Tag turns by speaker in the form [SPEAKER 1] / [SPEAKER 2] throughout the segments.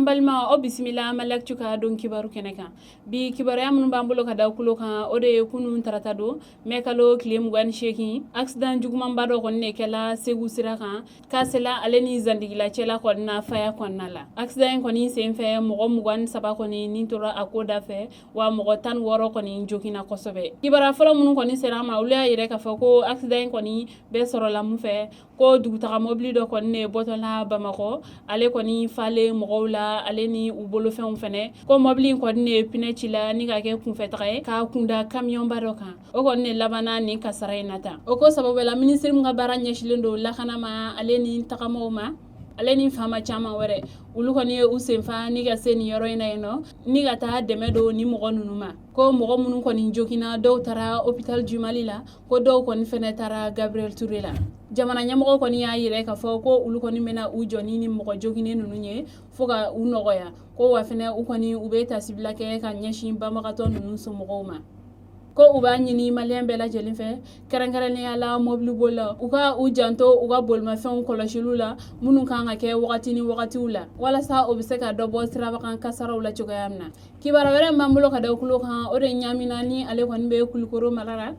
[SPEAKER 1] An balima, aw bisimila Mali Actu ka don kibaru kɛnɛ kan. Bi kibaruya minnu b'an bolo ka da kulo kan, o de ye kunun tarata don, mɛ kalo tile 28, accident jugumanba dɔ kɔni de kɛla Segu sira kan, Kasela ale ni Zandigila cɛla kɔni na, Faya kɔnɔna la. Accident in kɔni senfɛ, mɔgɔ 23 kɔni ni tora a ko da fɛ, wa mɔgɔ 16 kɔni joginna kosɛbɛ. Kibaruya fɔlɔ minnu kɔni sera an ma, olu y'a yira k'a fɔ ko accident in kɔni bɛɛ sɔrɔla mun fɛ? Ko dugutaga mɔbili dɔ kɔni de bɔtɔla Bamakɔ, ale kɔni falen mɔgɔw la, ale ni u bolofɛnw fɛnɛ. Ko mɔbili in kɔni de pinɛ ci la ni ka kɛ kunfɛtaga ye k'a kunda kamiyɔnba dɔ kan. O kɔni de labanna nin kasara in na tan. O ko sababu la, minisiri min ka baara ɲɛsilen don lakana ma, ale ni tagamaw ma, ale ni faama caman wɛrɛ, olu kɔni ye u senfa ni ka se nin yɔrɔ in na yen nɔ, ni ka taa dɛmɛ don ni mɔgɔ ninnu ma. Ko mɔgɔ minnu kɔni joginna, dɔw taara Hôpital du Mali la, ko dɔw kɔni fɛnɛ taara Gabriel Touré la. Jamana ɲɛmɔgɔ kɔni y'a yira k'a fɔ ko olu kɔni bɛna u jɔ ni mɔgɔ joginnen ninnu ye fo ka u nɔgɔya. Ko wa fɛnɛ, u kɔni u bɛ tasibila kɛ ka ɲɛsin banbagatɔ ninnu somɔgɔw ma. Ko u b'a ɲini Maliyɛn bɛɛ lajɛlen fɛ, kɛrɛnkɛrɛnnenya la mɔbilibolilaw, u ka u janto u ka bolimafɛnw kɔlɔsiliw la minnu kan ka kɛ wagati ni wagatiw la, walasa o bɛ se ka dɔ bɔ sirabakan kasaraw la cogoya min na. Kibaruya wɛrɛ min b'an bolo ka da kulo kan, o de Ɲamina ni ale kɔni bɛ Kulukoro mara la.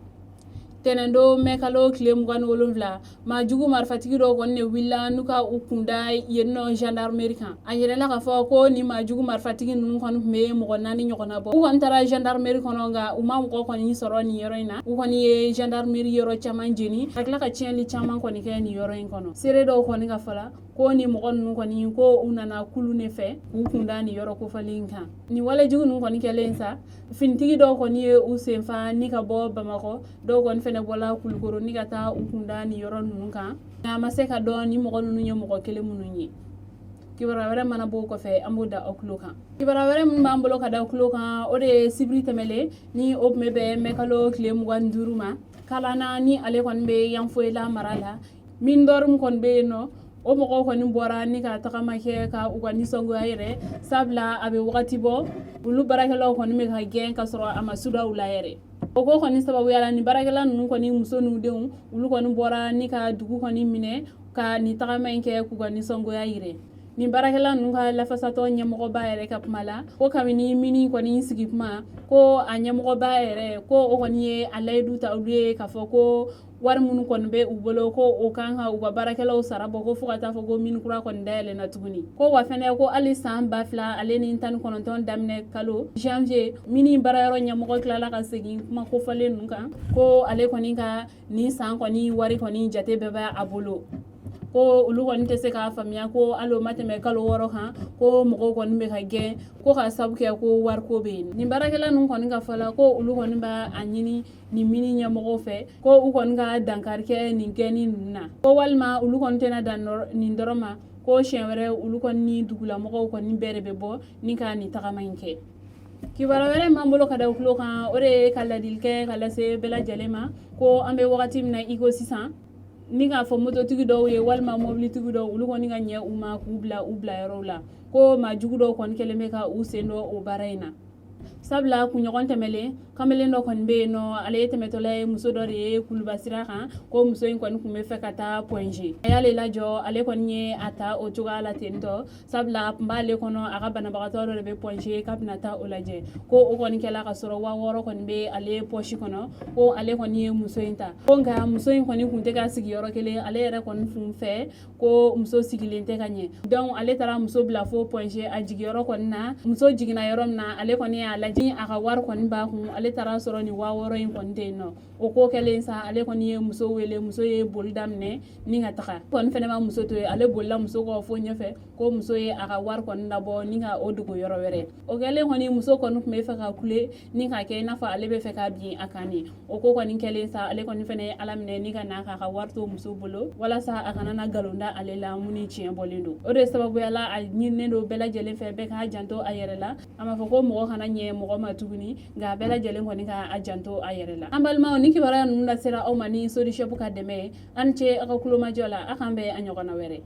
[SPEAKER 1] Tɛnɛndon, mɛ kalo tile 27, maa jugu marifatigi dɔw kɔni de wulila n'u ka u kunda yen nɔ gendarmerie kan. A yirala k'a fɔ ko ni maa jugu marifatigi ninnu kɔni tun bɛ mɔgɔ naani ɲɔgɔnna bɔ. U kɔni taara gendarmerie kɔnɔ, nka u ma mɔgɔ kɔni sɔrɔ nin yɔrɔ in na. U kɔni ye gendarmerie yɔrɔ caman jeni, ka tila ka tiɲɛli caman kɔni kɛ nin yɔrɔ in kɔnɔ. Seere dɔw kɔni ka fɔ la, ko ni mɔgɔ ninnu kɔni, ko u nana kulu ne fɛ k'u kunda nin yɔrɔ kofɔlen in kan. Nin walejugu ninnu kɔni kɛlen sa, finitigi dɔw kɔni ye u senfa ni ka bɔ Bamakɔ, dɔw kɔni fɛnɛ bɔla Kulukoro ni ka taa u kunda nin yɔrɔ ninnu kan, nka a ma se ka dɔn ni mɔgɔ ninnu ye mɔgɔ kelen minnu ye. Kibaruya wɛrɛ mana bɔ o kɔfɛ, an b'o da aw tulo kan. Kibaruya wɛrɛ minnu b'an bolo ka da aw tulo kan, o de ye sibiri tɛmɛlen ni o tun bɛ bɛn mɛ kalo tile 25 ma, Kalana ni ale kɔni bɛ Yanfoyila mara la, mine d'or min kɔni bɛ yen nɔ, o mɔgɔw kɔni bɔra ni ka tagama kɛ ka u ka nisɔngoya yɛrɛ, sabula a bɛ wagati bɔ, olu baarakɛlaw kɔni bɛ ka gɛn ka sɔrɔ a ma suda u la yɛrɛ. O ko kɔni sababuya la, nin baarakɛla ninnu kɔni muso n'u denw, olu kɔni bɔra ni ka dugu kɔni minɛ ka nin tagama in kɛ k'u ka nisɔngoya yɛrɛ. Nin baarakɛla ninnu ka lafasatɔ ɲɛmɔgɔba yɛrɛ ka kuma la, ko kabini mine kɔni sigi kuma, ko a ɲɛmɔgɔba yɛrɛ, ko o kɔni ye a layidu ta olu ye k'a fɔ ko wari minnu kɔni bɛ u bolo, ko o kan ka u ka baarakɛlaw sara bɔ, ko fo ka taa fɔ ko mine kura kɔni dayɛlɛnna tuguni. Ko wa fɛnɛ, ko hali san 2019 daminɛ kalo janvier, mine baarayɔrɔ ɲɛmɔgɔ tilala ka segin kuma kofɔlen ninnu kan, ko ale kɔni ka nin san kɔni wari kɔni jate bɛɛ bɛ a bolo. Ko olu kɔni tɛ se k'a faamuya ko hali o ma tɛmɛ kalo 6 kan, ko mɔgɔw kɔni bɛ ka gɛn ko ka sabu kɛ ko wariko bɛ yen. Nin baarakɛla ninnu kɔni ka fɔ la, ko olu kɔni b'a ɲini nin mine ɲɛmɔgɔw fɛ, ko u kɔni ka dankari kɛ nin gɛnni ninnu na, ko walima olu kɔni tɛna dan nin dɔrɔn ma, ko siɲɛ wɛrɛ olu kɔni ni dugulamɔgɔw kɔni bɛɛ de bɛ bɔ ni ka nin tagama in kɛ. Kibaruya wɛrɛ min b'an bolo ka da tulo kan, o de ye ka ladili kɛ ka lase bɛɛ lajɛlen ma, ko an bɛ wagati min na i ko sisan, ni k'a fɔ mototigi dɔw ye walima mobilitigi dɔw, olu kɔni ka ɲɛ u ma k'u bila u bila yɔrɔw la, ko maa jugu dɔw kɔni kɛlen bɛ ka u sen don o baara in na. Sabula kunɲɔgɔn tɛmɛlen, kamalen dɔ kɔni bɛ yen nɔ, ale ye tɛmɛtɔla ye, muso dɔ de ye Kuluba sira kan, ko muso in kɔni tun bɛ fɛ ka taa Point G. A y'ale lajɔ, ale kɔni ye a ta o cogoya la ten tɔ, sabula a tun b'ale kɔnɔ a ka banabagatɔ dɔ de bɛ Point G, k'a bɛna taa o lajɛ. Ko o kɔni kɛla ka sɔrɔ 6000 kɔni bɛ ale pɔsi kɔnɔ. Ko ale kɔni ye muso in ta, ko nka muso in kɔni tun tɛ ka sigi yɔrɔ kelen. Ale yɛrɛ kɔni tun fɛ ko muso sigilen tɛ ka ɲɛ, donc ale taara muso bila fo Point G, a jigiyɔrɔ kɔni na. Muso jiginna yɔrɔ min na, ale kɔni y'a lajɛ a ka wari kɔni b'a kun, ale taara sɔrɔ nin 6000 in kɔni tɛ yen nɔ. O ko kɛlen sa, ale kɔni ye muso wele, muso ye boli daminɛ ni ka taga. Kɔni fɛnɛ ma muso to yen, ale bolila muso kɔ fo ɲɛfɛ, ko muso ye a ka wari kɔni labɔ ni ka o dogo yɔrɔ wɛrɛ. O kɛlen kɔni, muso kɔni tun bɛ fɛ ka kule ni k'a kɛ i n'a fɔ ale bɛ fɛ ka bin a kan de. O ko kɔni kɛlen sa, ale kɔni fɛnɛ ye Ala minɛ ni ka na k'a ka wari to muso bolo, walasa a kana na nkalon da ale la mun ni tiɲɛ bɔlen don. O de sababuya la, a ɲininen don bɛɛ lajɛlen fɛ, bɛɛ k'a janto a yɛrɛ la. A m'a fɔ ko mɔgɔ kana ɲɛ mɔgɔ ma tuguni, nka bɛɛ lajɛlen kɔni ka a janto a yɛrɛ la. An balimaw, ni kibaruya ninnu lasera aw ma ni Sodishop ka dɛmɛ ye. Aw ni ce aw ka kulomajɔ la. A k'an bɛn a ɲɔgɔnna wɛrɛ.